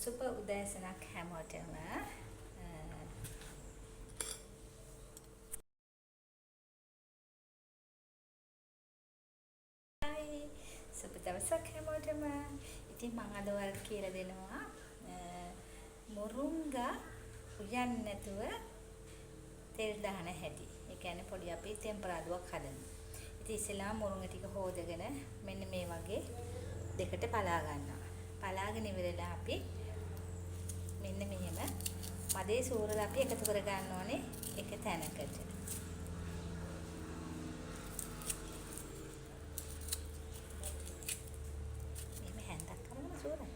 සුබ උදෑසනක් හැමෝටම. සුබ දවසක් හැමෝටම. ඉතින් මං අද ඔයාලට කියලා දෙනවා මුරුංගා උයන්නේ නැතුව තෙල් දාන හැටි. ඒ කියන්නේ පොඩි අපි තෙම්පරාදුවක් හදමු. ඉතින් ඉස්සෙල්ලාම මුරුංග ටික හොදගෙන මෙන්න මේ වගේ දෙකට පලා ගන්නවා. පලාගෙන ඉවරලා අපි මෙන්න මෙහෙම මදේ සූරලා අපි එකතු කර ගන්න ඕනේ එක තැනකට. මෙහෙම හැන්දක් කරගෙන සූරන්න.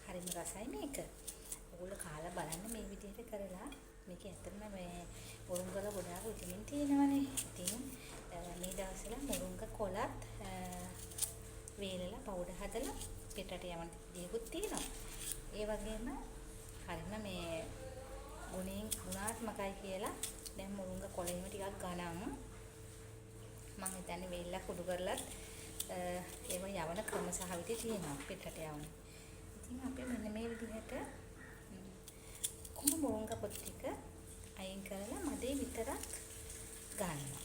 හරිම රසයි මේක. ඔයගොල්ලෝ කාලා බලන්න මේ විදිහට කරලා. මේක ඇත්තටම මේ මුරුංග වල ගොඩාක් විටමින් තියෙනවනේ. ඉතින් මේ දවස්වල මුරුංග කොළත් වේලලා පවුඩර් හදලා පිටරට යවන විදිහකුත් තියෙනවා. ඒ වගේම හරිම මේ ගුණයෙන් ගුණාත්මකයි කියලා දැන් මුරුංග කොළ එහෙම ටිකක් ගණන්. මං හිතන්නේ වේලලා කුඩු කරලත් ඒව යවන ක්‍රම සහ විදි තියෙනවා පිටරට යවන. ඉතින් අපි මෙන්න මේ විදිහට කොහොම මුරුංග පොත් ටික අයින් කරලා මදේ විතරක් ගන්නවා.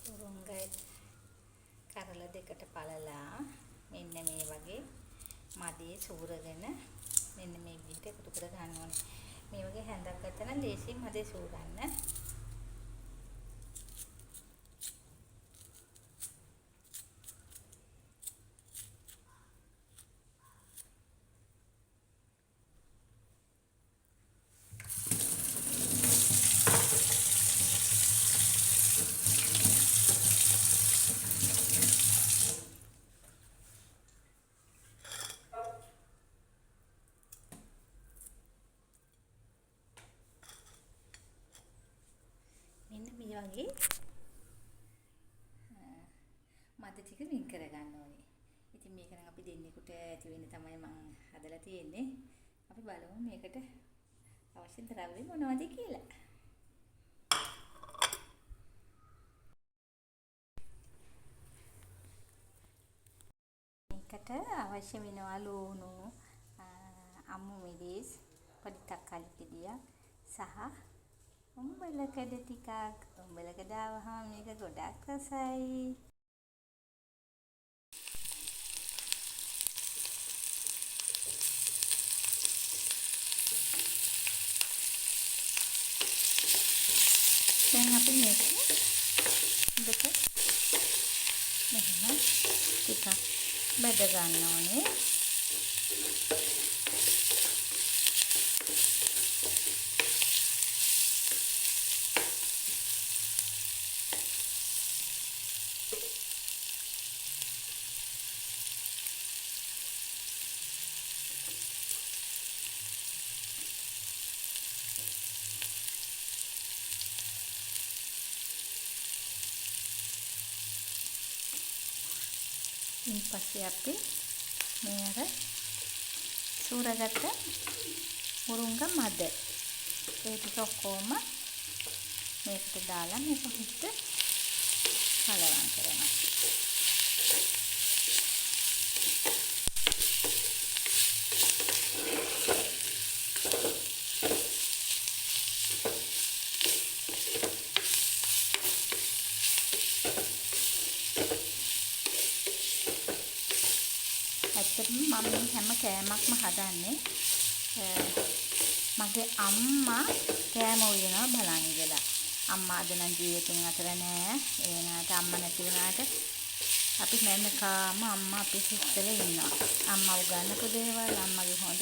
මුරුංග කරල දෙකට පළලා මෙන්න මේ වගේ මදේ සූරගෙන මෙන්න මේ විදිහට එකතු කර ගන්න ඕනේ. මේ වගේ හැන්දක් ගත්තා නම් ලේසියෙන් මදේ සූරන්න. මෙන්න මේ වගේ මද ටික වෙන් කරගන්න ඕනේ. ඉතින් මේක නම් අපි දෙන්නෙකුට ඇති වෙන්න තමයි මං හදලා තියෙන්නේ. අපි බලමු මේකට අවශ්‍ය ද්‍රව්‍ය මොනවද කියලා. මේකට අවශ්‍ය වෙනවා ලුණු, අමු මිරිස්, පොඩි තක්කාලි ගෙඩියක් සහ උඹලකඩ ටිකක්. උඹලකඩ ආවහම මේක ගොඩක් රසයි. දැන් අපි මේක හොඳට මෙහෙම ටිකක් බැද ගන්න ඕනේ. ඊපස්සේ අපි මේ අර සූරගත්ත මුරුංග මද ඒ ටික ඔක්කොම මේකට දාලා මේක හොඳට කලවම් කරනවා. ඇත්තටම මම මේ හැම කෑමක්ම හදන්නේ මගේ අම්මා කෑම උයනවා බලන් ඉඳලා. අම්මා අද නම් ජීවිතුන් අතර නෑ. ඒ වුණාට අම්මා නැති වුණාට අපි මැනකාම අම්මා අපේ සිත්වල ඉන්නවා. අම්මා උගන්වපු දේවල් අම්මගේ හොඳ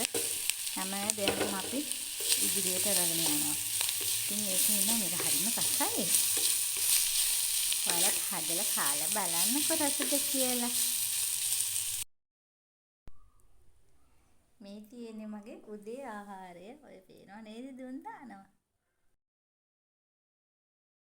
හැම දෙයක්ම අපි ඉදිරියට අරගෙන යනවා. ඉතින් ඒක හින්දා මේක හරිම රසයි. ඔයාලත් හදලා කාලා බලන්නකෝ රසද කියලා. මේ තියෙන්නේ මගේ උදේ ආහාරය. ඔය පේනව නේද දුම් දානවා.